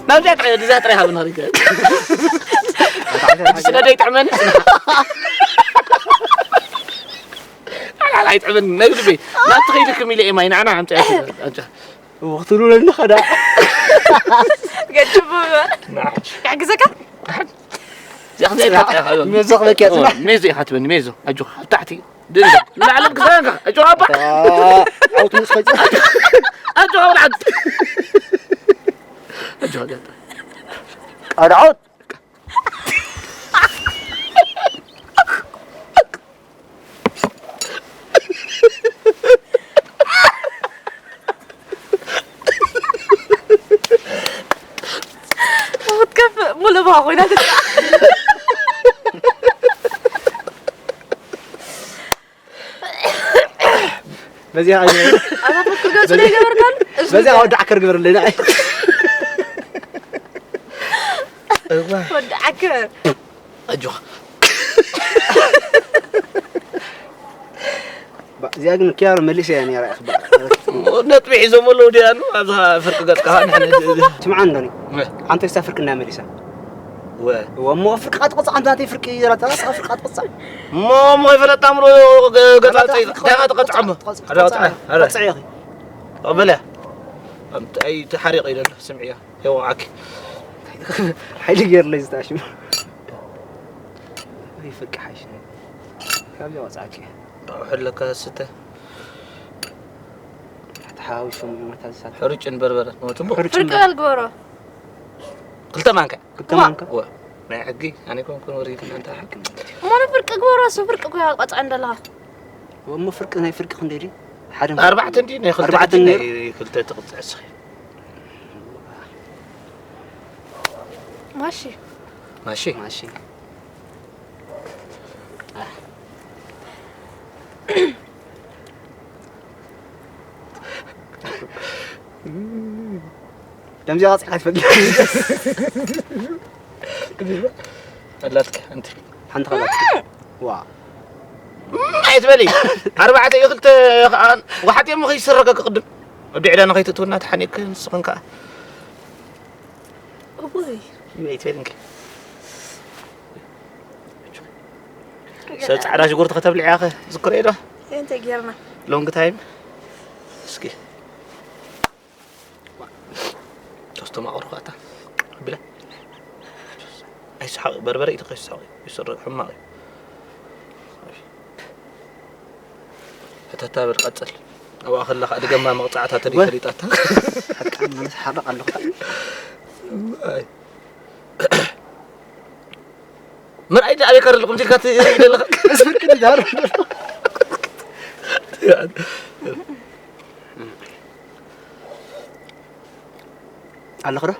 ናብዚኣ ጥራይ፣ እዛ ጥራይ ሃብና ሪገ። ስለ ደይ ጥዕመን። ኣላ ኣይጥዕመን፣ ናይ ልበይ። ናብቲ ከይድክም ኢለ እየ ማይ፣ ንዓና ኣምፅኣ። ኣምፅኣ። ወቕትሉ ለና ኸዳ። ገጭቡ። ንዓ። ይሕግዘካ? እዚኣ ክንደይ ኢኻ? ሜዞ ክበኪያ ጽናሕ። ሜዞ ኢኻ ትበኒ፣ ሜዞ። ኣጆኻ፣ ኣብ ታሕቲ። ድንገት ንላዕሊ ክሳንካ። ኣጆኻ ኣባ። ዓውት ምስ ኸይድ። ኣጆኻ ወልዓት። ኣጆኻ ገጥ። ኣድዓውት። ክትከፍእ ሙሉእ ብኻ ኮይና ትጥቃ። በዚኣ ኣታ ፍቅር ገጹ ዶ ይገበርካሉ? እሱ በዚኣ ይገበር። ወዲ ዓከር ግበርለይ ንዓይ። እዋ። ወዲ ዓከር። ኣጆኻ። ባ-፣ እዚኣ ግን ኪያሮ መሊሰ እያ ነይራ እያ ክበሃል። ነጥቢ ሒዞም ኣለዉ ድያኑ ኣብዛ ፍርቂ ገጽካ ንሕነ ስምዓ እንዶኒ። ወ። ሓንቲ ወይሳ ፍርቂ እናመሊሳ። ወ። ወ፣ እሞ ፍርቂ ቃጥ ቁጽ፣ ሓንቲ ናተይ ፍርቂ ይራታ፣ ፍርቂ ቃጥ ቁጽ። እሞ፣ እሞ ይፈለጣ ምሮ ገ-፣ ገጻ ኣታ ጸይ-፣ ፍርቂ ዳኻ ቃጥ ቁጽ፣ ተቐጽዖ እሞ። ቁጽ፣ ኣረ፣ ቁጽ፣ ኣውጽዐ፣ ኣረ። ቁጽ፣ እየ። ኣበለ። ኣምት-፣ ኣይ፣ ተሓሪቐ ኢለ ኣሎ፣ ስምዕያ። የዋዓኪ። ሓይሊ ገይርለይ ዝተኣሽሙ። ወይ ፍርቂ ሓይሽ። ካብዚ ወጻኪ። ብኣውሒ ኣለካ ስተ። ተሓዋዊሶም እዮም እታ ዝሳተ። ሕሩጭን በርበረን። ሞ ጽቡቕ። ሕሩጭን ፍርቂ በርበረ። በል ግበሮ። ክልተ ማንካ። ክልተ ዋ። ማንካ። ዋ። ናይ ሕጊ፣ ኣነ ኮንኩን ወሪድና እንታ ሕጊ። እሞ ንፍርቂ ግበሮ፣ እሱ ፍርቂ እኮ እያ ቆጽዓ እንደለኻ። እሞ ፍርቂ፣ ናይ ፍርቂ ክንደይ ድዩ? ሓደ ኣርባዕተ እንዲ፣ ናይ ክልተ ኣርባዕተ ሕጂ፣ ነይሩ። ናይ ክልተ ትቕጽዕ እስኺ። ማሺ። ማሺ። ማሺ። ከምዚኣ ቃጽዕካ ትፈልጥ? ኣላትካ፣ ኣንቲ። ሓንቲ ካላት። ዋ። እም፣ ኣይትበሊ። ኣርባዕተ እየ፣ ክልተ ኸኣ፣ ወሓጥ እየ፣ እሞ ከይስረካ ክቕድም። ወዲ ዕዳ ንኸይትእትወና ተሓኒእክ፣ ንስኽን ከኣ። እውይ። እም፣ ኣይትበሊ እንኪ። ሰብ ጻዕዳ ሽጉርቲ ከተብልዕያ ኸ ዝክረዮ ዶ? እንታይ ጌርና? ሎንግ ታይም። እስኪ። ተስተማቕርኩ ኣታ። ብላ። ኣይስሓቕ፣ በርበረ ኢትኸ ይስሓቕ፣ ይስረ፣ ሕማቕ እዩ። ሕተታ በል ቀጽል። ኣብኣ ከላ ኸኣ ድገማ መቕጻዕታ ተደይ ወ-፣ ፈሊጣታ። ሓቃ፣ ኣነ ዝሓርቕ ኣለኹ። ኣይ። መርኣይ ደኣ ኣበይ ከርልኩም ኢልካ ትርኢ ዘለኻ? ስፍር ቅድሚ ዳር። ኣለኹ ዶ?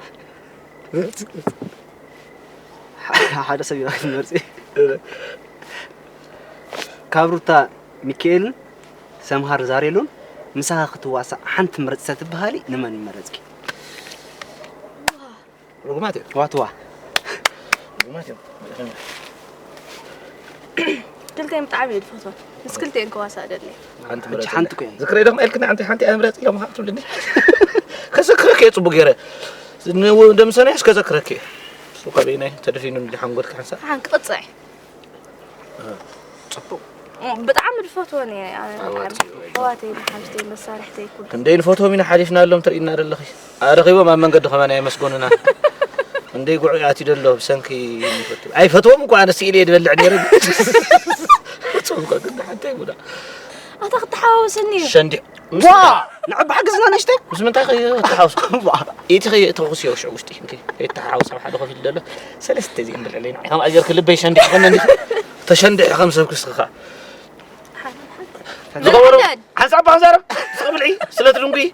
ሓደ ሰብ እዩ ዝመርጽ። ካብ ሩታ ሚካኤልን ሰምሃር ዛሬሎን ምሳኻ ክትዋሳእ ሓንቲ ምረጽ ተትበሃሊ ንመን ምመረጽኪ? ርጉማት እዮም። ዋትዋ። ርጉማት እዮም። ክልቲኦም ብጣዕሚ እየ ዝፈትዎም። ምስ ክልቲኦም ክዋሳእ ደሊ። ሓንቲ ሕጂ ምረጽ ሓንቲ እለ። እኮ እየ። ዝክረይ ደሞ ኢልክኒ ሓንቲ፣ ሓንቲ እያ ምረጽ ኢሎም ሃብቱ ልኒ። ከዘክረክ እየ ጽቡቅ ገይረ። ን-፣ ደምሰናይ እስከ ዘክረክ እየ። እሱ እኳ በይናይ ተደፊኑ እንዲ ሓንጎልክ ሓንሳብ። ሓን ክቕጽዕ። ጽቡቅ። ብጣዕሚ ዝፈትወን እየ ኣነ። ኣሕዋተይ፣ ኣሕዋተይ፣ መሓዙተይ፣ መሳርሕተይ ኩሉ። ክንደይ ንፈትዎም ኢና ሓሊፍናሎም ትርእይና ዘለኺ። ኣረኺቦም ኣብ መንገዲ ከማን ኣየመስገኑና። ክንደይ ጉዑይ ኣትዩ ደሎ ብሰንኪ ንፈቱ። ኣይፈትዎም እኮ ኣነ ስኢል እየ ዝበልዕ ነይረ። ፈትዎም እኮ ግን ሓንተይ ጉዳ። ኣታ ክትሓዋወሰኒ እዩ። ሸንዲዕ። ዋ! ንዕባ ሓግዝና ንእሽተይ። ምስ ምንታይ ከ ተሓውስ? ዋ! ኢቲ ከ ተኹስ የው ሽዑ ውሽጢ። እንኪ፣ ከይተሓውስ ኣብ ሓደ ኮፍ ኢሉ ደሎ። ሰለስተ ዚን ብልዕለይ ንዓይ። ከም ኣጀርክ ልበይ ሸንዲዕ ከነ እንዲ። ተሸንዲዕ ከም ሰብ ክስኻ። ዝኸበሩ ሓንሳብ ባንዛረብ ስቕ ብልዒ ስለ ትድንጉይ።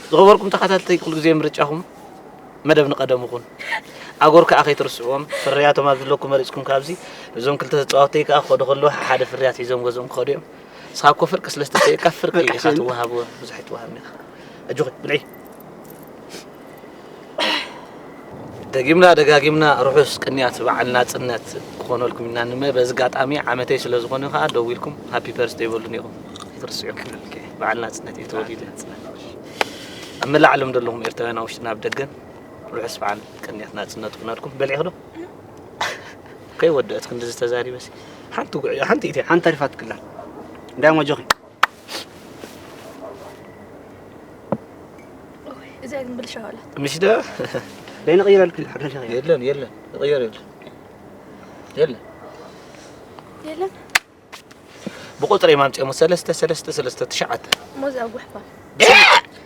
ዝኸበርኩም ተኸታተልቲ ኩሉ ግዜ ምርጫኹም መደብ ንቐደም ይኹን። ኣጎር ከኣ ከይትርስዕዎም። ፍርያቶም ኣብ ዘለኩም መሪጽኩም ካብዚ። እዞም ክልተ ተጻወትተይ ከኣ ክኸዱ ከለዉ ሓደ ፍርያት ሒዞም ገዝኦም ክኸዱ እዮም። ንስኻ እኮ ፍርቂ ስለ ዝተሰየካ ፍርቂ ኢኻ ትወሃብ፣ ብዙሕ ኣይትወሃብን ኢኻ። ኣጆኺ ብልዒ። ደጊምና ደጋጊምና ርሑስ ቅንያት በዓል ናጽነት ክኾነልኩም ኢና ንመ-፣ በዚ ኣጋጣሚ ዓመተይ ስለ ዝኾነ ከኣ ደዊልኩም ሃፒ በርስደይ በሉኒ ኢኹም። ኣይትርስዑ። በዓል ናጽነት እየ ተወሊደ። ኣብ መላእ ዓለም ዘለኹም ኤርትራውያን ኣብ ውሽጥን ኣብ ደገን ርሑስ በዓል ቅንያት ናጽነት ኩነልኩም። በሊዕኺ ዶ? ከይወደአት ክንድዚ ተዛሪበሲ። ሓንቲ ጉዕ-፣ ሓንቲ ኢትያ። ሓንቲ ተሪፋትክላ። እንዳሞ ኣጆኺ። እዚኣ ግን ብልሻው ኣላት። ምሽ ዶ? ደይ ንቕይረልክላ፣ ደይ ንቕይረልክላ። የለን፣ የለን። ይቕየር የለን። የለን። የለን። ብቁፅሪ እዮም ኣምፅኦሞ። ሰለስተ፣ ሰለስተ፣ ሰለስተ፣ ትሽዓተ። ሞዚ ኣጉሕፋ።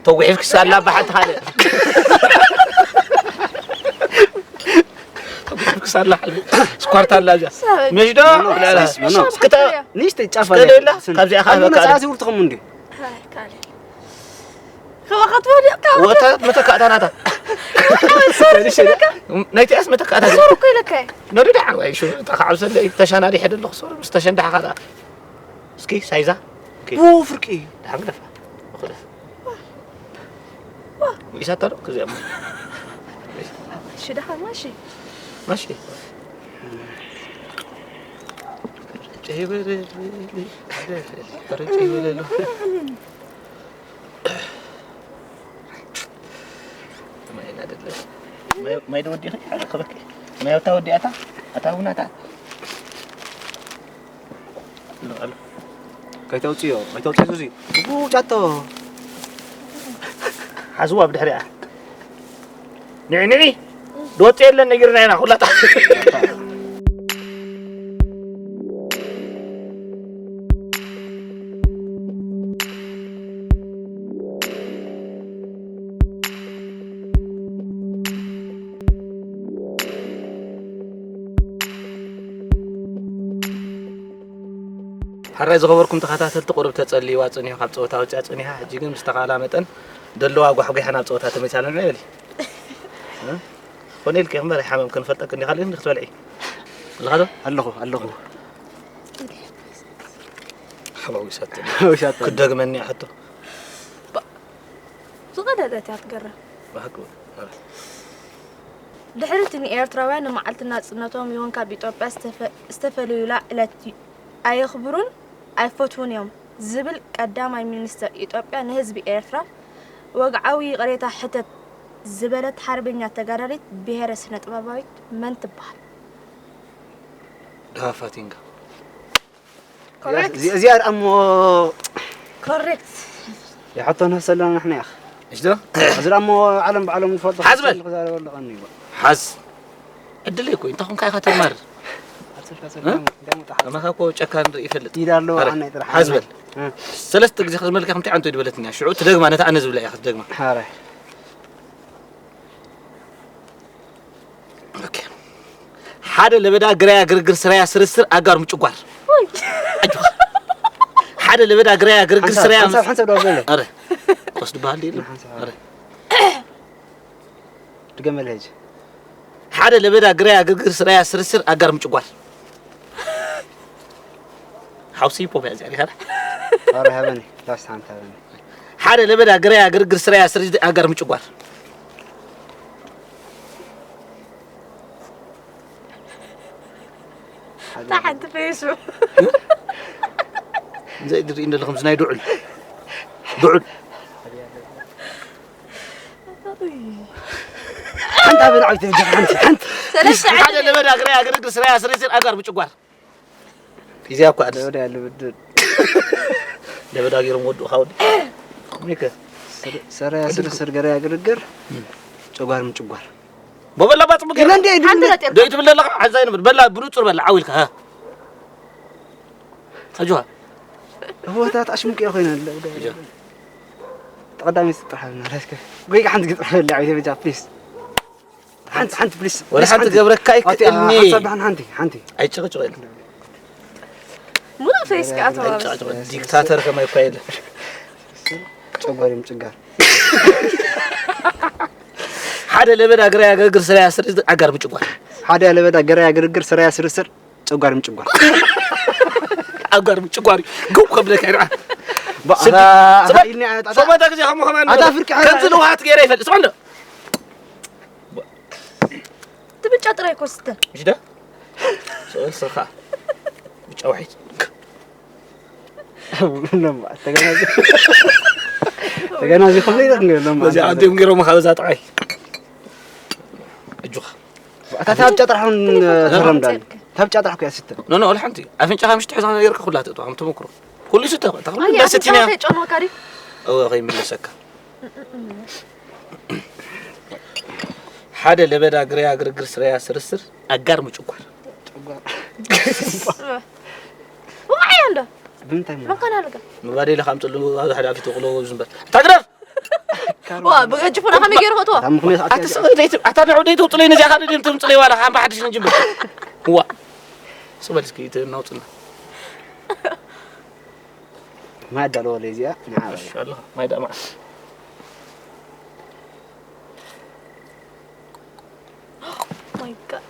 ተጉሒፍክስ ኣላ ብሓንቲ ካልእ። ተጉሒፍክስ ኣላ ሓደ። ስኳርታ ኣላ እዛ። ሰበን። ምሽ ዶ? ኖ፣ ላላ። ኖ፣ ኖ። እስክታ-፣ ንእሽተይ ጫፍ እስከ ኣለ። ደላ? ካብዚኣ ኣሉ ካበቃ መጽዓ ኣለ። ዝውርትኹም እንዲ። ኣይ፣ ካልእ። ከዋኸት ወዲቕካ። ወታ መተካእታ ናታ። ሶሪ ሽለካ። ናይቲኣስ መተካእታ። ሶሪ እኮ ኢለካ። ነዱ ደሓን ወይ ሹ፣ እታ ካብ ሰለ ተሻናዲ ሕደ ኣለኹ ሶሪ፣ ምስ ተሸንዳሕኻ ደኣ። እስኪ ሳይዛ። ኦኬ። ቡ ፍርቂ። ደሓን ግደፋ። እኹለፍ። ውኢሳት ኣሎ፣ ከዚኣ እሞ። እሺ፣ ደሓን ማሺ። ማሺ። ርጭ ይበለል፣ ርጭ ይበለል። ማይ እናደለለ። ማይ፣ ማይ ዶ ወዲኺ? ሓደ ክበኪ። ማይ ኣታ ወዲኣታ? ኣታ ቡናታ? ኣሎ፣ ኣሎ። ከይተውፅዮ፣ ከይተውፅዮ ሱዚ። ቡ ጫቶ። ሓዝዋ ብድሕሪኣ። ንዒ፣ ንዒ። ድወፅእ የለን ነጊርና ኢና ኩላታ። ሕራይ ዝኸበርኩም ተኸታተልቲ፣ ቁሩብ ተጸልይዋ ጽኒሑ፣ ካብ ጸወታ ወጺኣ ጽኒሓ፣ ሕጂ ግን ምስ ተኻእላ መጠን ደለዋ ጓሕጒሓ ናብ ጸወታ ተመሊሳ ኣለና ይበል። እ? ኮነ ኢልኪ እምበር ሓመም ክንፈልጠኪ እንዲኻ፣ ግን ክትበልዒ ኣለኻ ዶ? ኣለኹ፣ ኣለኹ። ሓባዊሳት ሓባዊሳት። ክደግመኒ እያ ሕቶ። ዝቐደደት እያ ትገርም። ብሓቂ። ድሕሪ እቲ ንኤርትራውያን ንመዓልቲ ናጽነቶም ይኹን ካብ ኢትዮጵያ ዝተፈ-፣ ዝተፈለዩላ ዕለት ኣየኽብሩን ኣይፈትዉን እዮም ዝብል ቀዳማይ ሚኒስተር ኢትዮጵያ ንህዝቢ ኤርትራ ወግዓዊ ይቕሬታ ሕተት ዝበለት ሓርበኛ ተጋዳሊት ብሄረ ስነ ጥበባዊት መን ትበሃል? ድሃፋቲንጋ። ኮሬክት። እዚ- እዚኣ ደኣ እሞ ኮሬክት። ይሓቶ ንሕሰ ኣለና ንሕና ያኽ። እሽዶ? እዚ ደኣ እሞ ዓለም ባዕሎም ዝፈልጡ ሓዝ በል። ክዛረበሉ ቀኒ እዩ። ሓዝ። ዕድለይ እኮ፣ እንታይ ኾንካ ኢኻ ትማር? ኣማኻ እኮ ጨካን ዶ ይፈልጥ? ኢዳ ኣለዎ ኣረ፣ ዓናይ ጥራሕ። ሓዝ በል። እ። ሰለስተ ግዜ ክትመልካ ከምቲ ዓንቶ ይድበለትኛ። ሽዑ ትደግማ ነታ ኣነ ዝብላ ኢኻ ክትደግማ። ኣረ። ኦኬ። ሓደ ለበዳ ግራያ ግርግር ስራያ ስርስር ኣጋር ምጭጓር። ኣጆኻ። ሓደ ለበዳ ግራያ ግርግር ሓንሳብ፣ ስራያ ሓንሳብ፣ ሓንሳብ ደው በለ። ኣረ። ኮስ ድበሃል ድዩ? ሓንሳብ። ኣረ። ድገመለ ሕጂ። ሓደ ለበዳ ግራያ ግርግር ስራያ ስርስር ኣጋር ምጭጓር። ሓውሲ ፖም እያ እዚኣ ዲኻ? ኣረ ሃበኒ፣ ላስት ሓንቲ ሃበኒ። ሓደ ለበዳ ግራያ ግርግር ስራያ ስርስር ኣጋር ምጭጓር። እታ ሓንቲ ፌሱ። እንታይ ትርኢ እንደለኹም ናይ ዱዑል። ዱዑል። ሓንቲ ሃበኒ ዓብይቲ ሕጂ ሓንቲ፣ ሓንቲ። ሰለስተ ሓደ ለበዳ ግራያ ግርግር ስራያ ስርስር ኣጋር ምጭጓር። እዚኣ እኮ ኣደ ለበዳ ያለ ብድር። ለበዳ ገይሮም ወዱ ካውዲ። ሚከ። ስር-፣ ስራያ ስርስር ገረያ ግርግር፣ ጨጓር ምጭጓር። ቦበላ ባጽ ምገ። ኢለ እንዴ ዶ ይትብል ኣለኻ? ሓዛይ ንብል። በላ ብንጹር በላ ዓው ኢልካ፣ ሃ። ኣጆኻ። እወታት ኣሽምቅዮ ኮይነ ኣለዉ። ተቐዳሚ ጽጥራሕ ኣለና። ላይክ። ጎይ ሓንቲ ግጥራሕ ለለ ዓው ኢለ በጃ ፕሊስ። ሓንቲ፣ ሓንቲ ፕሊስ። ወላ ሓንቲ ገብረካ ኣይክእልኒ። ሓንቲ፣ ሓንቲ፣ ሓንቲ። ኣይጭቕጭቕ የለን። ሙሉእ ፌስ ከኣ ተዋበስ። ኣይጭቕጭቕ። ዲክታተር ከማይ እኳ የለን። ጨጓር እዮም ጭጋር። ሓደ ለበዳ ግራያ ግርግር ስራያ ስርስር ኣጋር ምጭጓር። ሓደ ለበዳ ግራያ ግርግር ስራያ ስርስር ጨጓር ምጭጓር። ኣጋር ምጭጓር እዩ። ግው ከብለካ ይርዓ። ባእኻ ስዲ-፣ ስበል-፣ ኢልኒ ኣጣጣ። ሶማታ ግዜ ከምኡ ከማን ኣታ ነበር። ፍርቂ ከምዚ ሓይራ። ልውሃት ገይረ ይፈልጥ። ስማዕ እንዶ። እቲ ብጫ ጥራይ እኮ ስተ። እሺ ደ? ስእል ስኻ። ብጫ ውሒድ። ለማ፣ ተገናዚ-፣ ተገናዚ ክብሎ ይደክ እንግዲህ ለማ። በዚ ኣንቲም ገይሮም ኻበዛ ጥዓይ። ኣታ ታብጫ ጥራሕ እውን ተረምዳን። ታብጫ ጥራሕ እኮ ያስተ። ኖ፣ ኖ፣ ወላ ሓንቲ። ኣፍንጫኻ ምሽ ትሕዛ ነገር ከኹላ ተጥዋ፣ ከም ተመክሮ። ኩሉ ይስተ፣ እታ ኩሉ ኣይ፣ እንዳሰቲና። ኣፍንጫኻ ከይጨመርካ ድዩ? እወ፣ ከይምለሰካ። ሓደ ለበዳ ግረያ ግርግር ስረያ ስርስር ኣጋር ምጭጓር። ወዓይ እንዶ። ብምንታይ ሞ? መካን ኣልጋ። መባደይ ለካ ኣምፅሉ፣ ኣብ ሓደ ኣፊት ጥቕሎ ዝንበር። ታግረፍ! ዋ፣ ብገጭፉና ከመይ ገይሩ ክእትዎ? ኣታ ምኽንያት ኣታ ኣታ ስቕ ደይት-፣ ኣታ ንዑ ደይት ውፅለይ ነዚኣ ካልእ ደይም ትምፅለይ ዋላ፣ ካም ብሓድሽ ንጅምር። ዋ። ስቕ በል እስኪ፣ እቲ እናውፅና። ማይ ኣዳለወለይ እዚኣ፣ ንዓ በላ። እሺ፣ ኣለኻ። ማይ ዳኣ መዓስ? My God.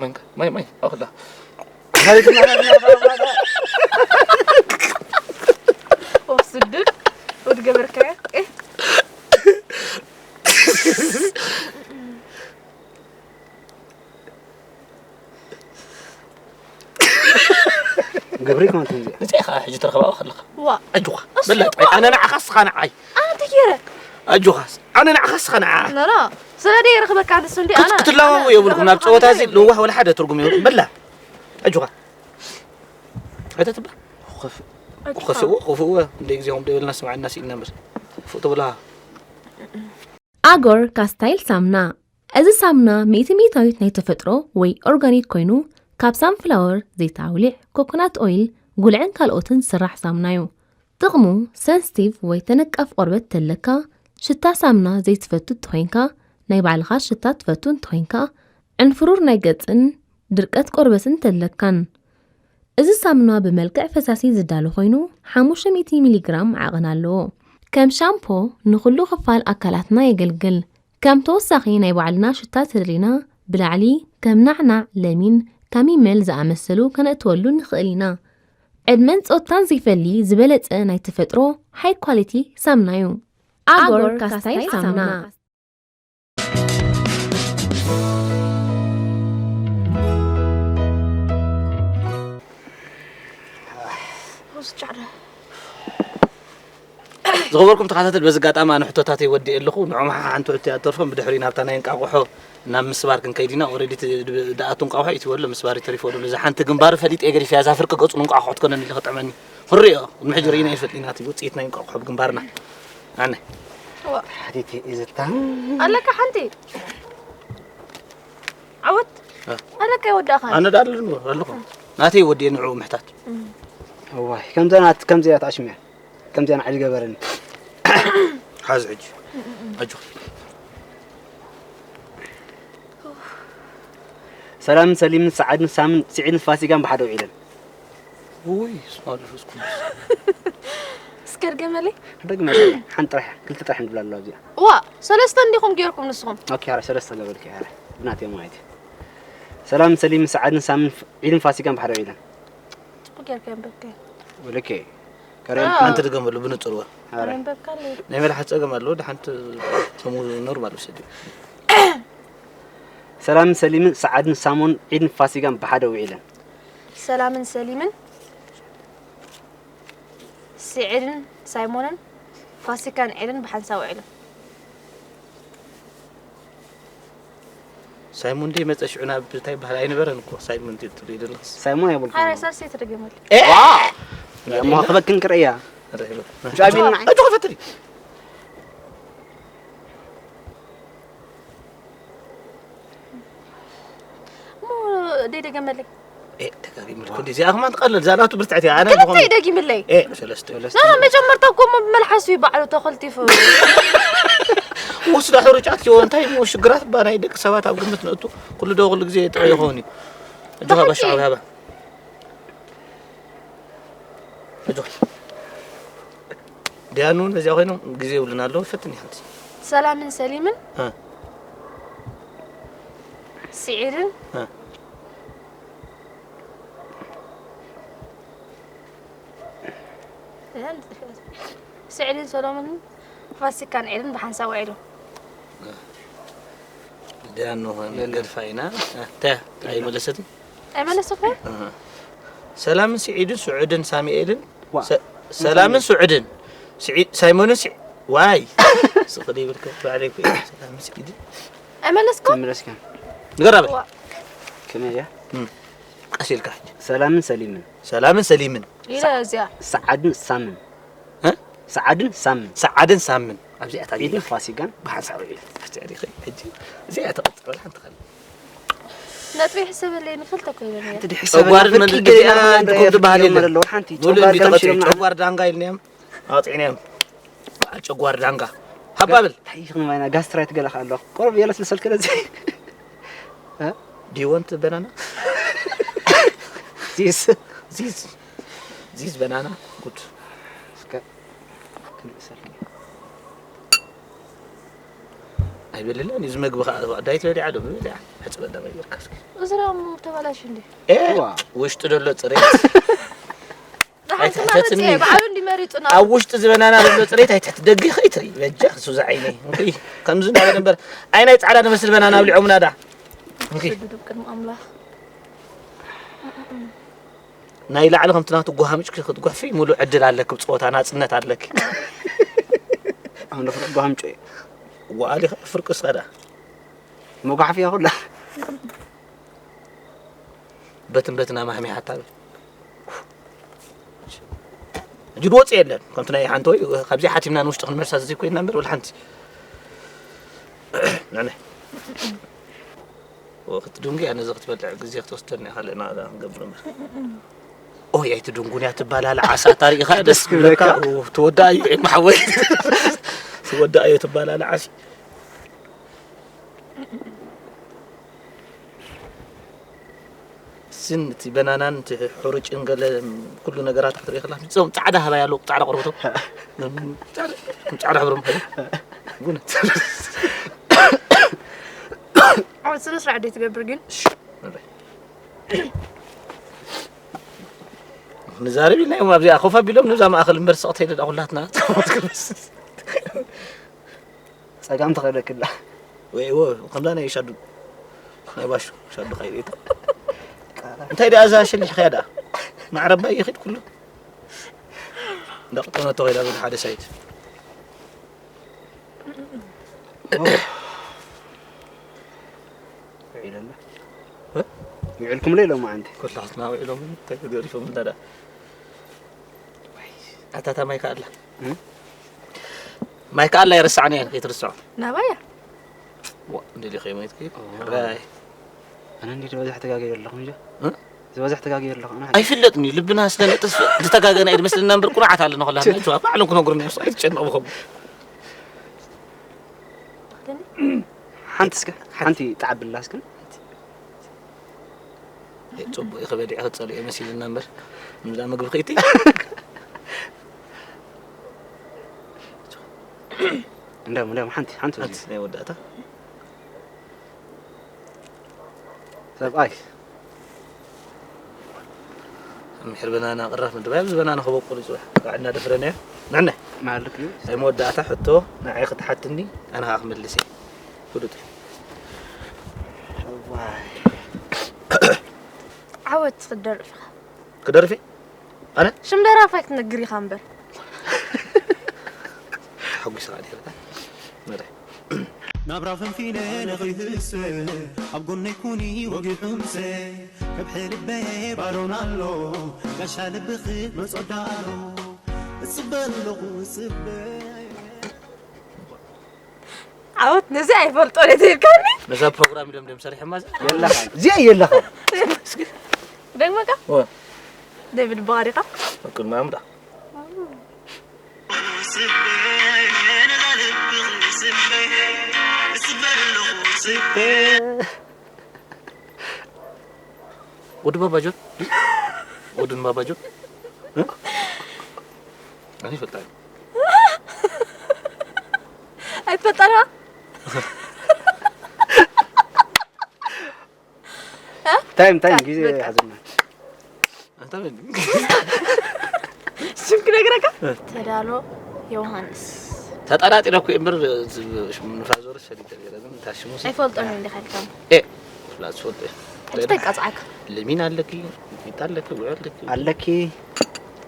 መንካ፣ ማይ፣ ማይ፣ ኣኹላ። ኦፍ ስድድ፣ ወድ ገበርካያ። ኤ። ግብሪ ከማን ትምዚ። ንፀይኻ ሕጂ ትረኽባ ከለኻ። ዋ። ኣጆኻ። እሱ በላ፣ እኮ ኣነ ንዓኻ፣ እስኻ ንዓይ። ኣነ ተጌረ። ኣጆኻ። ኣነ ንዓኻ፣ እስኻ ንዓ። ኖ፣ ኖ። ስለ ደይ ረኽበካ ንሱ እንዲ ኣነ። ክትላወሙ ኣነ የብልኩም። ናብ ጸወታ እዚ ኣነ ልዋህ ወላ ሓደ ትርጉም የብልኩም። በላ። ኣጆኻ። ኣይተትባ። ኮፍ-፣ ኣጆኻ። ኮፍዎ፣ ኮፍዎ። እንደ ግዜኹም ደበልና ስማዕና ሲልና ምር። ፉ ተብላ። ኣጎር ካስታይል ሳምና። እዚ ሳምና ሚእቲ ሚእታዊት ናይ ተፈጥሮ ወይ ኦርጋኒክ ኮይኑ፣ ካብ ሳንፍላወር፣ ዘይት ኣውሊዕ፣ ኮኮናት ኦይል፣ ጉልዕን ካልኦትን ዝስራሕ ሳምና እዩ። ጥቕሙ፣ ሰንስቲቭ ወይ ተነቃፍ ቆርበት ተለካ፣ ሽታ ሳምና ዘይትፈቱ እንተኾይንካ፣ ናይ ባዕልኻ ሽታ ትፈቱ እንተኾይንካ፣ ዕንፍሩር ናይ ገጽን ድርቀት ቆርበትን ተለካን። እዚ ሳምና ብመልክዕ ፈሳሲ ዝዳሎ ኮይኑ፣ ሓሙሽተ ሚእቲ ሚሊግራም ዓቐን ኣለዎ። ከም ሻምፖ ንኹሉ ክፋል ኣካላትና የገልግል። ከም ተወሳኺ ናይ ባዕልና ሽታ ተደሊና፣ ብላዕሊ ከም ናዕናዕ፣ ለሚን፣ ካሚመል ዝኣመሰሉ ከነእትወሉ ንኽእል ኢና። ዕድመን ጾታን ዘይፈሊ ዝበለጸ ናይ ተፈጥሮ ሃይ ኳሊቲ ሳምና እዩ። ኣጎር ካስታይል ሳምና። ዝኸበርኩም ተኸታተል፣ በዚ ኣጋጣሚ ኣነ ሕቶታተይ ወዲኤ ኣለኹ። ንዖም ሓንቲ ሕቶ እያ ትተርፎም። ብድሕሪ ናብታ ናይ እንቃቑሖ ናብ ምስባር ክንከይድ ኢና። ኦሬዲ እቲ ድ-፣ ድኣቱ እንቋቑሖ እዩ ትበሎ፣ ምስባር እዩ ተሪፎ ዘሎ። እዛ ሓንቲ ግንባሩ ፈሊጠ ገዲፈያ፣ እዛ ፍርቂ ገጹ ንእንቋቑሖ ትኮነኒ ኢለ ክጥዕመኒ። ክንሪኦ፣ ቅድሚ ሕጂ ርኢና ኣይፈልጥና፣ እቲ ውጽኢት ናይ እንቋቑሖ ብግንባርና። ኣነ። ሓቲተ እዩ ዝታ። ኣለካ ሓንቲ? ዓወት? እ። ኣለካ ይወዳእኻ? ኣነ ዳ ኣለኹ፣ ኣለኹ። ናተይ ወዲኤ ንዕኡ ምሕታት። እዋይ፣ ከምዛ ናት-፣ ከምዚኣ ትኣሽምያ። ከምዚኣ ንዓይ ዝገበረኒ። ሓዝ ሕጂ። ኣጆኻ። ሰላምን ሰሊምን ሰዓድን ሳምን ስዒድን ፋሲካን ብሓደ ውዒለን። ውይ፣ ስማ መንፈስ ቅዱስ። እስከ ድገመለይ። ደግመለይ። ሓንቲ ጥራሕ፣ ክልተ ጥራሕ ንብላ ኣለዋ እዚኣ። ዋ፣ ሰለስተ እንዲኹም ጌርኩም ንስኹም። ኦኬ፣ ኣረ ሰለስተ ገበልኪ፣ ኣረ። ብናትዮም ማለት እዩ። ሰላምን ሰሊምን ሰዓድን ሳምን ፍ-፣ ዒድን ፋሲካን ብሓደ ውዒለን። ጽቡቅ ጌርካ የንበብካዮ። ወለኬ። ከረን ኣዎ። ሓንቲ ድገመሉ ብንጹር ወ። ኣረ። የንበብካለይ። ናይ መልሓስ ጸገም ኣለዎ፣ ድሓንቲ ሰሙ ኖርማል ውሰድ። ሰላምን ሰሊምን ሰዓድን ሳሞን ዒድን ፋሲካን ብሓደ ውዒለን። ሰላምን ሰሊምን ስዒድን ሳይሞንን ፋሲካን ዒድን ብሓንሳብ ውዒሎም። ሳይሞን ደይ መጸ ሽዑ ናብ እንታይ ይበሃል ኣይነበረን እኮ ሳይሞን ትብል ዘለኽስ። ሳይሞን ኣይበልኩ። ኣረ ሳልሰይ ተደገመሉ። ኤ! ዋ! እሞ ክበክን ክርእያ። ኣረ ይበል። ሻቢን ንዓይ። እጆ ክፈትሪ። እሞ ደይ ደገመለይ። ኤ፣ ደጋጊምልኩ እንዲ፣ እዚኣ ከማን ትቐልል፣ እዛ ናቱ ብርትዕቲ እያ፣ ኣነ ክልተ ዝኾነ እዩ ደጊምለይ። ኤ፣ ሰለስተ። ኖ፣ ኖ፣ መጀመርታ እኮ እሞ ብመልሓሱ እዩ ባዕሉ ተኸልቲፉ። ወስዳ ሕሩጫት ይሆን፣ እንታይ እሞ ሽግራት ባ ናይ ደቂ ሰባት ኣብ ግምት ነእቱ፣ ኩሉ ዶ ኩሉ ግዜ ጥዑይ ይኸውን እዩ። እጆኻ ባሻ ዓብያ ባ። እጆኻ። ዲያኑ ነዚኣ ኮይኖም ግዜ ይብሉና ኣለዉ፣ ፈትን ይሓንቲ። ሰላምን ሰሊምን? እ። ስዒድን? እ። ስዕልን ሰሎምን ፋሲካን ዒድን ብሓንሳብ ውዒሎም። ደያኑ የለን። ገድፋ ኢና። እ፣ ተ-፣ ኣይመለሰትን? ኣይመለሰትን? እ። ሰላምን ስዒድን ስዑድን ሳሙኤልን ሰላምን ስዑድን። ስዒድ፣ ሳይሞንን ስዒ-፣ ዋይ። ስቕ ዘይብልካ ባዕለይ እኮ እየ። ሰላምን ስዒድን። ኣይመለስኩም? ተመለስካ። ንገር ኣበል። ከመይ እያ? ቀስ ኢልካ ሕጂ። ሰላምን ሰሊምን። ሰላምን ሰሊምን። ኢለ እዚኣ። ሰዓድን ሳምን። እ? ሰዓድን ሳምን። ሰዓድን ሳምን። ኣብዚኣ እታ ኢድን ጌጋ። ፋሲካን። ብሓንሳብ ኢለ። ሕጂ፣ ሕጂ፣ ሕጂ። እዚኣ ተቐጽዕ ሓንቲ ኸል። ነጥቢ ሕሰበለይ ንክልተ ኮይነ ነይረ። ድሕሪ ጨጓር ሰበና መ-፣ ፍርቂ ገለ ገይረ ያለ ማለት እንድኩም ትበሃል እዮም የለን። ኣለዉ። ሓንቲ ኑሉ ጨጓር እንዲተቐጽዑ ከምሽሎም ጨጓር ዳንጋ ኢልናዮም። ኣውፂዕናዮም። ጨጓር ዳንጋ። ሃባብል። ታይኽ ንማይና ጋስትራይት ገለ ከ ኣለኹ። ቆርብ የለስልሰልክ ነዚ። ዲወንት በናና። ዚስ። ዚዝ። ዚዝ በናና። ጉድ። እስከ ክንእሰር። ኣይበልለን። እዚ መግቢ ከዓ ዳይት በሊዓ ዶ? በሊዓ። ሕፅበላ መግበርካ እስኪ። እዝራም ተበላሽ እንዴ? ኤ፣ ዋ። ውሽጢ ደሎ ፅሬት። ንሓንቲ ማለት እየ ባዕሉ እንዲመሪጡና። ኣብ ውሽጢ ዝበናና ዘሎ ፅሬት ኣይትሕቲ ደጊ ኸይትርኢ በጃ ሱዛ ዓይነይ። እንክይ ከምዚ እንዳበለ እምበር ዓይናይ ፃዕዳ ንመስል በናና ኣብሊዖምና ዳ። እንክይ ስግዱ ቅድሚ ኣምላኽ። ናይ ላዕሊ ከምቲ ናቱ ጓሃምጭ ክትጓሕፊ ሙሉእ ዕድል ኣለኪ፣ ብፀወታ ናፅነት ኣለኪ። ኣሁን ለፍርቅ ጓሃምጮ እዩ። ዋኣሊ ፍርቅስ ኸዳ መጓሕፊያ ኩላ። በትን በትን ኣማሕሚሓታ በል። ሕጂ ድወፅ የለን ከምቲ ናይ ሓንቲ ወይ ካብዚ ሓቲምና ንውሽጢ ክንመልሳ እዚ ኮይና እምበር ወላ ሓንቲ። ንዕነ ወክት ድንጉ ያ ነዚ ክትበልዕ ግዜ ክትወስደልና ካልእ ናዳ ክንገብር እምበር። ኦይ ኣይትድንጉን እያ ትባላል ዓሳ ታሪኢኻ ደስ ክብለካ። ትወዳእዩ ኤማ ሓወይ። ትወዳእዩ ትባላል ዓሲ። ስን እቲ በናናን እቲ ሕሩጭን ገለ ኩሉ ነገራት ክትርኢ ከላ እዞም ፃዕዳ ሃባይ ኣለዉ ፃዕዳ ቆርበቶም ፃዕዳ ሕብሮም ቡን ኣብ ስነ ስርዓት ደይ ትገብር ግን ንዛረብ ኢልና እዮም ኣብዚኣ ኮፍ ኣቢሎም ንብዛ ማእኸል እምበር ስቕት ኢለ ኩላትና ጸጋም ተኸለክላ ወይ ዎ ከምዛ ናይ ሻዱ ናይ ባሹ ሻዱ ካይሬታ እንታይ ደኣ እዛ ሽልሕ ከያ ደኣ ማዕረባ ይኽድ ኩሉ እንዳቕጠመቶ ከይዳ ሓደ ሳይት ውዒለና ውዒልኩም ለይ ሎማዓንቲ ኮላትና ውዒሎም እንታይ ተገሪፎም እንዳ ደኣ ኣታታ ማይ ከኣላ ማይ ከኣላ የረሳዕና እየን ከይትርስዖ ናባያ ዋ እንደሊ ከይሞይትኪ ራይ ኣነ እንዲ ዝበዝሕ ተጋገየ ኣለኹ እንጂ እ? ዝበዝሕ ተጋገየ ኣለኹ ኣነ ኣይፍለጥን እዩ ልብና ስለ ነጥፍ ዝተጋገና እዩ ዝመስልና እምበር ቁኑዓት ኣለና ኮላ ባዕሎም ክነግሩና እዮም ኣይትጨነቑ ብኸም ሓንቲ እስከ ሓንቲ ጣዕብላ እስከ ጽቡቅ ኢኸ በሊዕ ክጸልኦ መሲልና እምበር ምዛ ምግቢ ከይቲ እንዳም እንዳም ሓንቲ ሓንቲ ሓንቲ ናይ ወዳእታ ሰብኣይ ምሕር በናና ቅራፍ ምድባይ ኣብዚ በናና ከበቁል ይጽባሕ ባዕ እናደፍረናዮ ንዕነ ማለት እዩ ናይ መወዳእታ ሕቶ ንዓይ ክትሓትኒ ኣነ ከዓ ክምልስ እየ ፍሉጥ እዩ ዓወት ክትደርፍ ኢኻ ክደርፊ ኣነ ሽም ደራፋይ ክትነግር ኢኻ እምበር ሓጒስኻ ዲኻ መረ ናብራ ፈንፊነ ነኺህሰ ኣብ ጎነይ ኩኒ ወጊሑምሰ ከብሒ ልበየ ባዶን ኣሎ ጋሻ ልብኺ መጾዳ ኣሎ እጽበ ኣለኹ እጽበ ዓወት ነዚ ኣይፈልጦ ነቲ ኢልካኒ ነዛ ፕሮግራም ኢሎም ደም ሰሪሖማ የለኻ እዚኣ የለኻ ደግመካ ወ- ደብል ባህሪኻ ቅድሚ ኣምዳ ወዲ ባባጆን ወድን ባባጆን ኣነ ይፈልጣ ኣይትፈልጣና ታይም ታይም ጊዜ ሓዝና ኣንታ ምን ስም ክነግረካ ተዳሎ ዮሃንስ ተጠራጢረ እኮ እምበር ንፋዞር ሰሊጠ ነረ ግን ታሽሙ ኣይፈልጦን እንዲ ካልካም ኤ ላ ትፈልጥ ተቃጽዓካ ለሚን ኣለኪ ሚጣ ኣለኪ ውዕ ኣለኪ ኣለኪ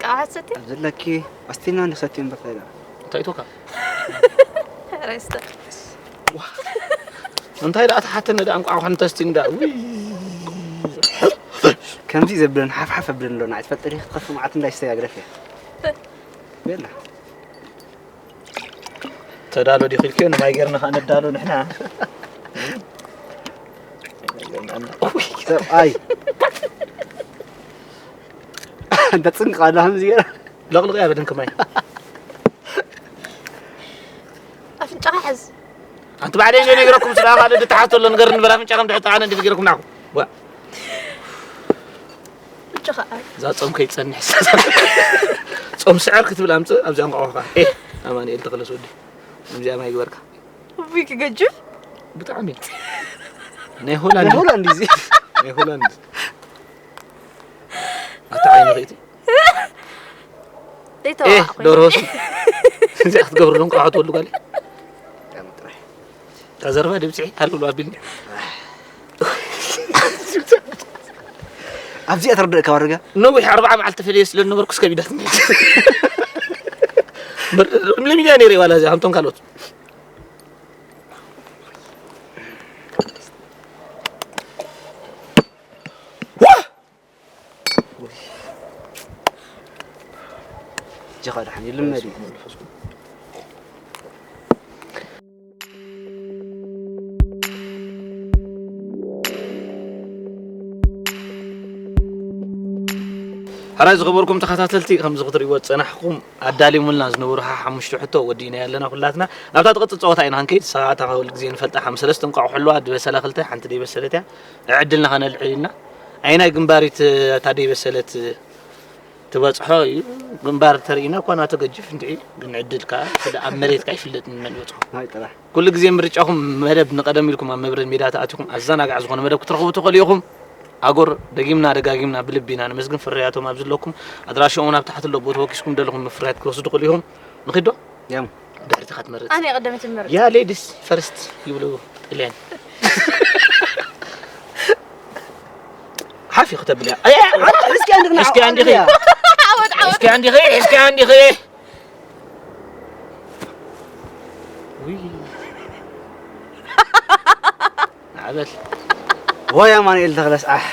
ከዓ ሓሰቲ? ኣብ ዘለኪ ኣስቲና ንሰቲ እምበር እንታይ ደኣ? እንታይ ኢቶካ? ረስተ። እንታይ ደኣ ተሓተኒ ደኣ እንቋዕ ኮን ተስቲን ደኣ። ውይ። ከምዚ ዘብለን ሓፍሓፍ ኣብለን ኣሎ ንዓይ ትፈልጥ ዲኺ ክትኸፊ መዓት እንዳይ ስተይ ኣግረፍ እያ ቤላ ተዳሎ ዲኺ ኢልክዮ ንማይ ጌርና ኸኣ ነዳሎ ንሕና። ሰብኣይ እንተ ጽንቂ ኣላ ከምዚ ገይራ ለቕልቕ እያ በደንክ ማይ። ኣፍንጫኻ ሕዝ። ኣንቲ ባዕለይ እንደ ነግረኩም ስለ ካልእ ድተሓዝቶ ኣሎ ነገር ንበር ኣፍንጫ ከም ድሕጣ ኣነ እንደ ነግረኩም ናኹ። ዋ ብቻኻ እዛ ጾም ከይጸንሕ ጾም ስዕር ክትብል ኣምጽእ ኣብዚኣ እንቋቑሖ ኸዓ ኤህ ኣማኑኤል ተኽለስ ወዲ ከምዚኣ ማይ ግበርካ። ውይ ክገጅፍ ብጣዕሚ ናይ ሆላንድ ሆላንድ እዚ ናይ ሆላንድ ኣታ ዓይኒ ኸይቲ ዘይተዋዕ ዶርሆ እዚኣ ክትገብርሎም ቃዓ ትወሉ ጋሊ ተዘርባ ድብፅሒ ሃልሉ ኣቢልኒ ኣብዚኣ ተረድእካ ወርጋ ነዊሕ ኣርባዓ መዓልቲ ተፈልየ ስለ ዝነበርኩ እስከ ቢዳትኒ ለሚልያ ነይረ ዋላ እዚኣ ከምቶም ካልኦት ጀኻ ድሓን ይልመድ እዩ ሕራይ ዝኸበርኩም ተኸታተልቲ ከምዚ ክትርእይዎ ዝጸናሕኩም ኣዳሊሙልና ዝነበሩ ሓሙሽተ ሕቶ ወዲእና ኣለና ኩላትና ናብታ ትቕጽል ጸወታ ኢና ክንከይድ ሰዓታ ከብል ግዜ ንፈልጣ ሓም ሰለስተ እንቋቑሖ ኣለዋ ዝበሰለ ክልተ ሓንቲ ደይበሰለት እያ ዕድልና ከነልዕል ኢልና ኣየናይ ግንባሪት እታ ደይበሰለት ትበጽሖ እዩ ግንባር ተርእና እኳ ናቶ ገጅፍ እንድዒ ግን ዕድል ከኣ ስለ ኣብ መሬት ከኣ ይፍለጥ ንመን ይበጽሖ ናይ ጥራሕ ኩሉ ግዜ ምርጫኹም መደብ ንቐደም ኢልኩም ኣብ መብረድ ሜዳ ተኣቲኹም ኣዘናጋዕ ዝኾነ መደብ ክትረኽቡ ትኽእሉ ኢኹም ኣጎር ደጊምና ደጋጊምና ብልቢ ኢና ነመስግን ፍርያቶም ኣብ ዘለኩም ኣድራሽኦም ናብ ታሕቲ ኣሎ ቦታ ወኪስኩም ደለኹም ምፍርያት ክትወስዱ ትኽእሉ ኢኹም ንኺዶ ያም ድሕሪትኻ ትመርጽ ኣነ ቀደም ትመርጽ ያ ሌዲስ ፈርስት ይብሉ ጥልያን ሓፊ ክተብል እያ እስኪ ኣንዲኺ እስኪ ኣንዲኺ እስኪ ኣንዲኺ ዓበል ወይ ኣማኑኤል ተኽለስ ኣሕ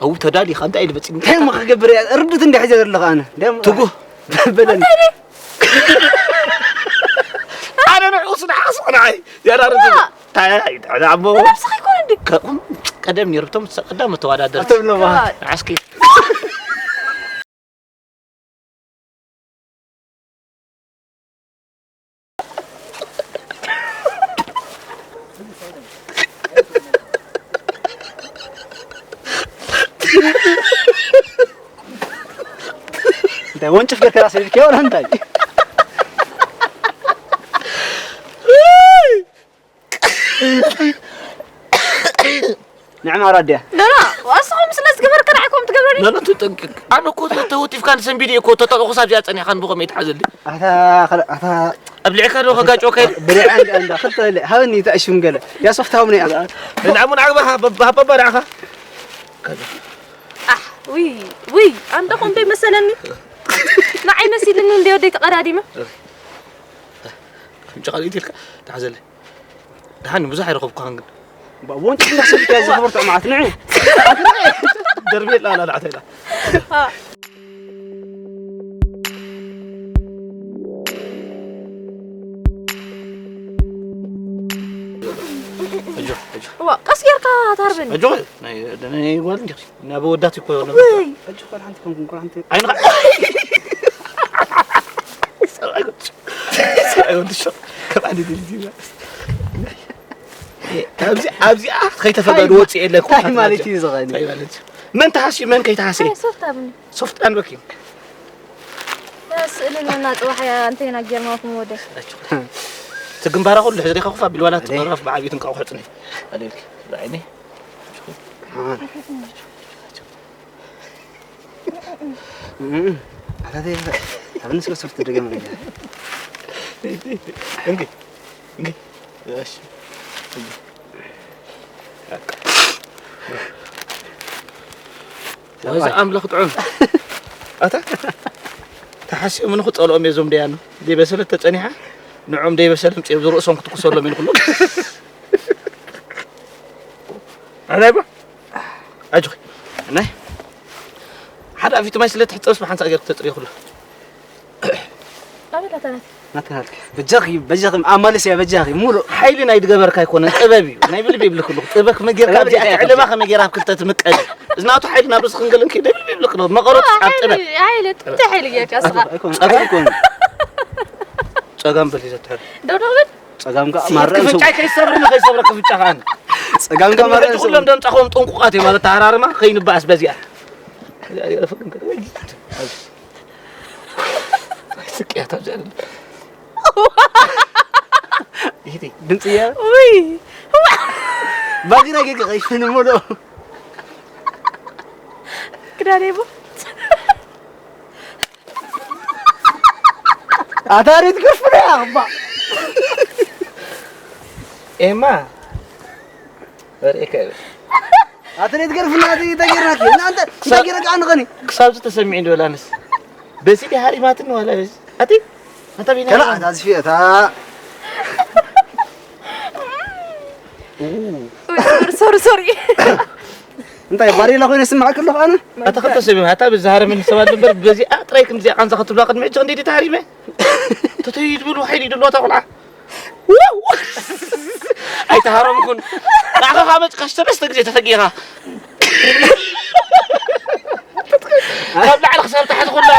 ኣው ተዳሊኻ እንታይ ኢሉ በፂ እንታይ እሞ ክገብር እያ ርዱት እንዲ ሕዘ ዘለኻ ኣነ ትጉህ በለኒ ኣነ ንዕኡ ስንዓስ ንዓይ ያዳርግ እንታይ ኣሞ ነብስኻ ይኮን እንዲ ቀደም ነይሩ እቶም ቀዳም ተወዳደርቲ ኣቶም ለማ ዓስኪ እንታይ ወንጭፍ ገርካ ራስ ሂድካ ወላ እንታይ ንዕማ ራድያ ደና ዋስኹም ስለ ዝገበርካ ንዓኩም ትገብረኒ ለለቱ ጠንቅቅ ኣነ እኮ ተወቲፍካን ሰንቢድ እኮ ተጠቕኹስ ኣብዚኣ ጸኒሕካን ብኸመይ ትሓዘሊ ኣታ ኣታ ኣብሊዕካ ዶ ከጋጭወካ ኢለ ብሪዓ እንዳ እንዳ ክልተ ኢለ ሃብኒ ተእሽም ገለ ያ ሶፍት ሃብኒ እያ ንዕሙን ዓግባ ሃበባ ንዓኻ ኣሕ ውይ ውይ ኣንዳኹም ዶ ይመሰለኒ ንዓይ መሲልኒ እንደ ወደይ ተቐዳዲመ ኣፍንጫኻ ርኢት ኢልካ ተሓዘለይ ደሓን ብዙሕ ኣይረኸብኩኻን ግን ወንጭፍ እንዳሰብካ እያ ዝኽብር ጥዑማት ንዑ ደርቤላ ኣላልዓታ ኢላ ዋ ቀስ ጌርካ ታርበኒ ጓል እንዲኺ ናብ ወዳት ይኮ ነበር። ወይ። ሕጂ ኳል ሓንቲ ከም ኳል ሓንቲ ዓይንኻ። ሰብኣይ ወዲ ሸ ከም ኣዲ ድልቲ ኣብዚ ኣብዚኣ ከይተፈቀዱ ወፂ የለኩም። እንታይ ማለት እዩ ዝኸኒ? እንታይ ማለት እዩ? መን ተሃስዩ መን ከይተሃስየ? ኣይ ሶፍት ኣብኒ። ሶፍት ኣንበኪ። ስእልን መና ጽባሕ እንተይና ጌርናኩም ወደ። ትግንባራ ኩሉ ሕዝሪኻ ኮፍ ኣቢል ዋላ ትቐረፍ ብዓብዩ ትንቃቑ ሕጽኒ። ኣደልኪ። ብዓይኒ። ኣታተይ ኣብንስ ወሰፍት ደገም ነገር እንኪ እንኪ እሺ ወዚ ኣምላኽ ጥዑም ኣታ ተሓሲኦም ንኽጸልኦም እየ ዞም ደያኑ ዘይበሰለት ተጸኒሓ ንዖም ዘይበሰለ ምጽኦም ዝርእሶም ክትኩሰሎም ኢሉ ኩሉ ኣናይባ ኣጆኺ ናይ ሓደ ኣፊቱ ማይ ስለ ትሕጸብስ ብሓንሳእ ገይርኩ ተጽርዮ ኩሉ ኣበላ ተናት ናትናልክ በጃኺ በጃኺ ኣማልስ እያ በጃኺ ሙሉ ሓይሊ ናይ ድገበርካ ኣይኮነን ጥበብ እዩ ናይ ብልቢ ይብልክ ኣለኹ ጥበብ ከመይ ጌርካ ኣብዚኣ ትዕልማ ከመይ ጌራ ኣብ ክልተ ትምቀል እዚ ናቱ ሓይሊ ናብ ርእሲ ክንገል እንከይደ ብልቢ ይብልክ ኣለኹ መቐረቱ ኣብ ጥበብ ሓይሊ እንታይ ሓይሊ ጌርካ እስኻ ጸጋም ኣይኮነ ጸጋም በል ይዘትሕል ዶ ዶ ብል ጸጋም ከኣ ማረን ሰው ክፍጫ ከይሰብር ከይሰብር ክፍጫ ከኣ ጸጋም ከኣ ማረን ሰው ኩሎም ደምጻኹም ጥንቁቃት እዩ ማለት ተሃራርማ ከይንባኣስ በዚኣ ስቅያታ ዘለ ድምፅያ ውይ ባግራ ጌጋ ቀይፍን ሞሎ ክዳኔ ቡ ኣታሪት ክፍረ ኣባ ኤማ ወርኤከ ኣትሌት ገርፍና ተጌርናኪ እናንተ ተጌረካ ኣንኸኒ ክሳብ ዝተሰሚዒ ዶ ላንስ በዚ ዲ ሃሪማትን ዋላ በዚ ኣቲ ኣታ ቢና ከላ ኣታ ዝፊ ኣታ ሶሪ ሶሪ እንታይ ባሪላ ኮይነ ስማዕ ከለኹ ኣነ ኣታ ክልተ ሰብ ኣታ ብዛሃረ ምን ሰባት ነበር በዚ ኣጥራይ ከምዚ ኣንዛ ክትብላ ቅድሚ ሕጂ እንዴት ተሃሪመ ተተይድ ብሉ ሓይሊ ድሎ ተቆልዓ ኣይተሃረምኩን ንዓኻ ካብ መፅካ ሰለስተ ግዜ ተፈጊኻ ካብ ላዕሊ ክሳብ ታሕቲ ኩላ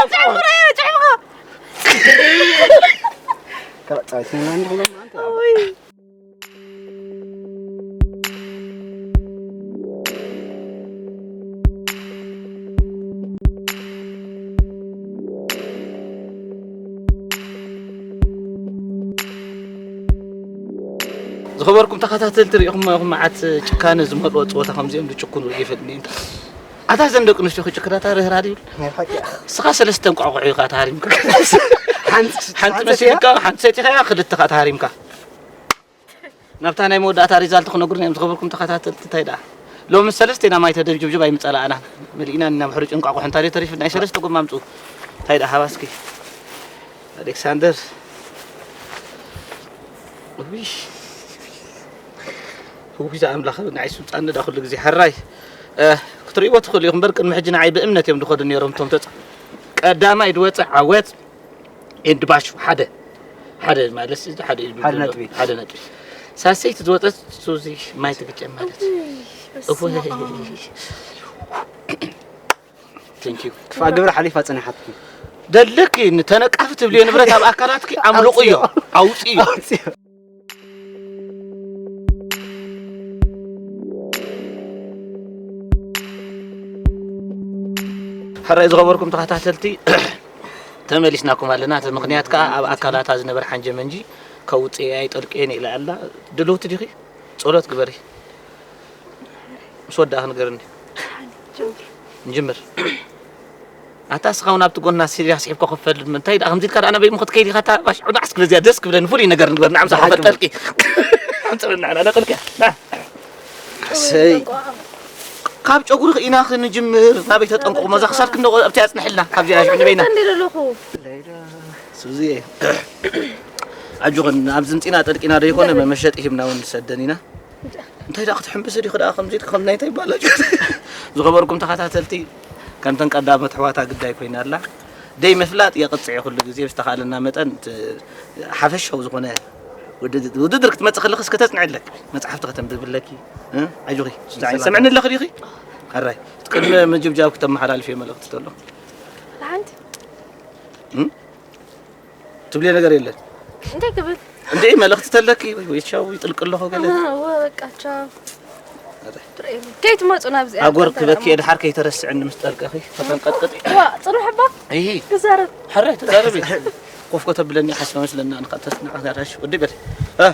ዝኸበርኩም ተኸታተልቲ ሪኢኹም ኢኹም መዓት ጭካነ ዝመልኦ ፀወታ ከምዚኦም ዝጭኩኑ ርኢ ይፈልጥ እኒኤ ኣታ ዘን ደቂ ኣንስትዮ ክጭክናታ ርህራድ ይብል ናይ ሓቂ ስኻ ሰለስተ እንቋቑሖ ኢኻ ተሃሪምካ ሓንቲ ሓንቲ መሲልካ ሓንቲ ሰቲኻ ክልተኻ ተሃሪምካ ናብታ ናይ መወዳእታ ሪዛልት ክነግሩና እዮም ዝኸበርኩም ተኸታተልቲ እንታይ ደኣ ሎሚ ሰለስቴና ማይ ተደብጅብጅብ ኣይምጸላእናን መሊእና ናብ ሕሩጭ እንቋቑሖ እንታ ተሪፍ ናይ ሰለስተ ጎማ ኣምጽኡ እንታይ ደኣ ሃባስኪ ኣሌክሳንደር ውይ ውይ ዝኣምላኽ ንዓይ ስልጣን ንዳ ኩሉ ግዜ ሕራይ ክትርእይዎ ትኽእሉ ኢኹም እምበር ቅድሚ ሕጂ ንዓይ ብእምነት እዮም ዝኸዱ ነይሮም እቶም ተፃ ቀዳማይ ዝወፀ ዓወት ኤንድ ባሹ ሓደ ሓደ ማለት እዚ ሓደ ኢሉ ሓደ ዘሎ ነጥቢ። ሓደ ነጥቢ ሳሰይቲ ዝወፀት ሱዚ ማይ ትግጨ ማለት እወይ Thank you ክፋ ግብሪ ሓሊፋ ፀኒሓትኩም ደለኪ ንተነቃፊ ትብልዮ ንብረት ኣብ ኣካላትኪ ኣምልቑዮ ኣውፅእዮ ሕራይ ዝኸበርኩም ተኸታተልቲ ተመሊስናኩም ኣለና እቲ ምኽንያት ከዓ ኣብ ኣካላታ ዝነበረ ሓንጀመንጂ ከውፅእ ኣይጠልቅየን ኢላ ኣላ ድልውቲ ዲኺ ጸሎት ግበሪ ምስ ወዳእኺ ንገርኒ ንጅምር ኣታ እስኻ እውን ኣብቲ ጎና ሲርያ ስሒብካ ኮፍ በል ምንታይ ደኣ ከምዚ ኢልካ ደኣ ናበይ እሞ ክትከይድ ኢኻ እታ ባሽ ዑናዕ እስኪ በዚኣ ደስ ክብለኒ ፍሉይ ነገር ንግበር ንዓምሳ ብሓቂ። ከፈጠልኪ ኣምፅእና ኢና ነጥልኪ ና ሰይ ካብ ጨጉሪ ክኢና ክንጅምር ናበይ ተጠንቅቑ መዛ ክሳድኪ እንዶ ኣብቲ ኣፅንሕልና ካብዚኣ ሽዑ ንበይና እንዴ ዘለኹ ሱዚየ ኣጆኽን ኣብዚ ምፂና ጠልቂና ዶ ይኮነ መመሸጢ ሂብና እውን ንሰደን ኢና እንታይ ደኣ ክትሕምብስ ዲኹ ደኣ ከምዚ ኢልካ ከም ናይ እንታይ ይባሃል ኣጆ ዝኸበርኩም ተኸታተልቲ ከምተን ቀዳሞት ኣሕዋታ ግዳይ ኮይና ኣላ ደይ ምፍላጥ የቕፅዕ ኩሉ ግዜ ብዝተኻለና መጠን እቲ ሓፈሻዊ ዝኾነ ውድድ- ውድድር ክትመፅእ ከለኽስ ከተፅንዕለክ መፅሓፍቲ ከተንብብለኪ እ? ኣጆኺ ስምዕኒ ኣለኺ ዲኺ ኣራይ ቅድሚ ምጅብጃብ ክተመሓላልፍ እየ መልእኽቲ ተሎ ሓንቲ ትብልዮ ነገር የለን እንታይ ክብል እንዴ መልእኽቲ ተለኪ ወይ ወይ ቻው ይጥልቅ ኣለኹ ገለ እወ በቃ ቻው ከይትመፁ ናብዚ ኣጎር ክበኪ እየ ድሓር ከይተረስዕኒ ምስ ጠልቀኺ ከተንቀጥቅጢ ዋ ፅንሕ እባ እሂ ክዛረብ ሓራይ ተዛረቢ ኮፍ ከተብለኒ ሓስባ መስለና ንኻ ተስናዓ ጋራሽ ወዲ በል እ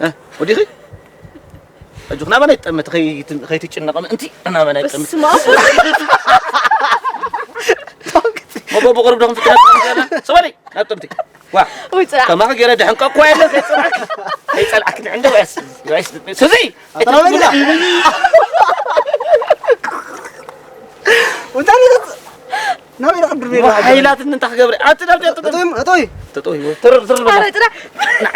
እ ወዲኺ ኣጆኽ ናባና ይጠመት ከይትጭነቐ ምእንቲ ናባና ይጠመት ስማ ሞቦ ብቕርብ ዶኹም ፍጥነት ከምዘና ሰበሊ ናብ ጥምቲ ዋ ወይ ጽናሕ ከማኸ ገለ ድሕንቀ እኮ የለ ከይጸላዕክ ከይጸላዕክ ንዕንደ ወያስ ወያስ ሱዚ ኣይተረውላ እንታይ ነገር ናበይ ኢኻ ክትድርብየኒ? ሓይላት እንታይ ክገብር? ኣቲ ናብ ጀቱ እቶይ እቶይ ተጠውይ ተረር ተረር በላ። ኣረ ጥራ።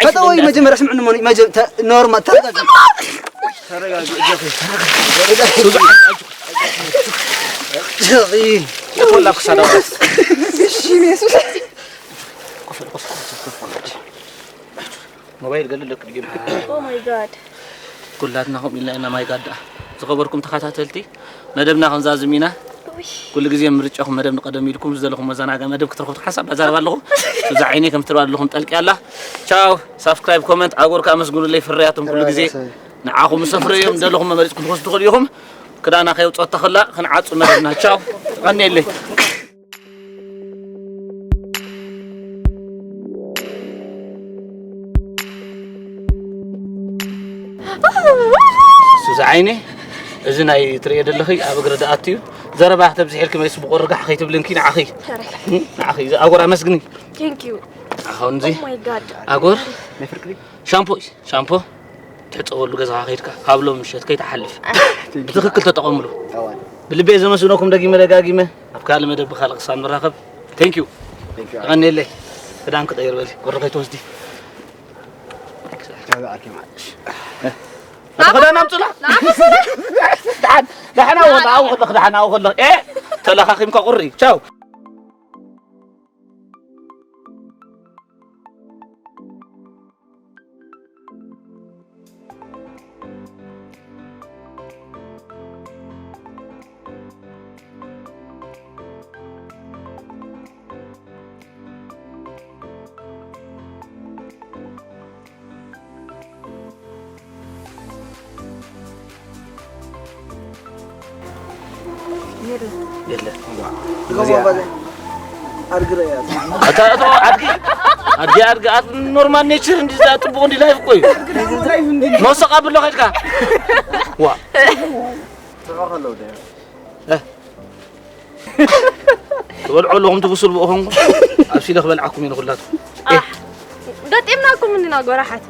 ተጠወይ መጀመርያ ስምዕኒ ሞኒ መጀ ተ- ኖርማል ተረጋጊ። ተረጋጊ እጆኺ ተረጋጊ። ተረጋጊ። የት ወላ ክሳዳ ወላስ? እሺ ኢየሱስ። ሞባይል ገልለክ ድግም። Oh my god። ኩላትና ከምኡ ኢልና ኢና ማይ ጋዳ። ዝኸበርኩም ተኸታተልቲ መደብና ክንዛዝም ኢና። ኩሉ ግዜ ምርጫኹም መደብ ንቀደም ኢልኩም ዝደለኹም መዘናጋ መደብ ክትረኽቡ ሓሳብ ኣዛረብ ኣለኹ። እዛ ዓይነይ ከም ትሪእዋ ኣለኹም ጠልቂ ኣላ። ቻው። ሳብስክራይብ ኮመንት ኣጎር ከኣ መስግኑለይ ፍርያቶም ኩሉ ግዜ ንዓኹም ሰፍረዮም ደለኹም መመሪጽኩም ትወስዱ ትኽእሉ ኢኹም። ክዳና ከየውጸት ተኽላ ክንዓጹ መደብና። ቻው። ቀንየለይ። ሱዚ ዓይኒ፣ እዚ ናይ ትርእዮ ዘለኺ ኣብ እግሪ ዝኣቱ እዩ። ዘረባ ተብዝሕ ኢልኪ መሊስ ብቑርጋሕ ከይትብልንኪ ንዓኺ። ሰራይ። እም፣ ንዓኺ። እዚ ኣጎር ኣመስግኒ። Thank you። ኣኻውንዚ Oh my god። ኣጎር ናይ ፍርቂ ሻምፖ እዩ። ሻምፖ ትሕጸበሉ ገዛኻ ከይድካ ካብ ሎም ምሸት ከይትሓልፍ ብትኽክል ተጠቐምሉ። እዋን። ብልቤ ዘመስግነኩም ደጊመ ደጋጊመ ኣብ ካልእ መደብ ብኻልእ ክሳብ ንራኸብ። Thank you። Thank you። የቐንየለይ። ክዳን ክቐይር በሊ። ቁሪ ከይትወስዲ። ጃዛ ኣኪ ማሽ። ኣታ ክዳን ኣምጹላ። ንዓኹ ስለ- ደሓን፣ ደሓን ኣብኡ ከለኽ፣ ኣብኡ ከለኽ፣ ደሓን ኣብኡ ከለኽ። ኤ፣ ተለኻኺምካ ቁሪ። ቻው። የለ። ኣታ፣ ኣታ፣ ኣድጊ፣ ኣድጊ፣ ኣድጊ፣ ኣት ኖርማል ኔቸር እንዲ፣ እዛ ጽቡቕ እንዲ ላይፍ እኮ እዩ። መውሰቕ ኣብሎ ከድካ። ዋ። እ። ትበልዑ ኣለኹም ትብስሉ ብእኹም። ኣብሲለ ክበልዓኩም እየ ንኹላትኩም። ኣሕ፣ ገጢምናኩም እንዲና ጎራሓት።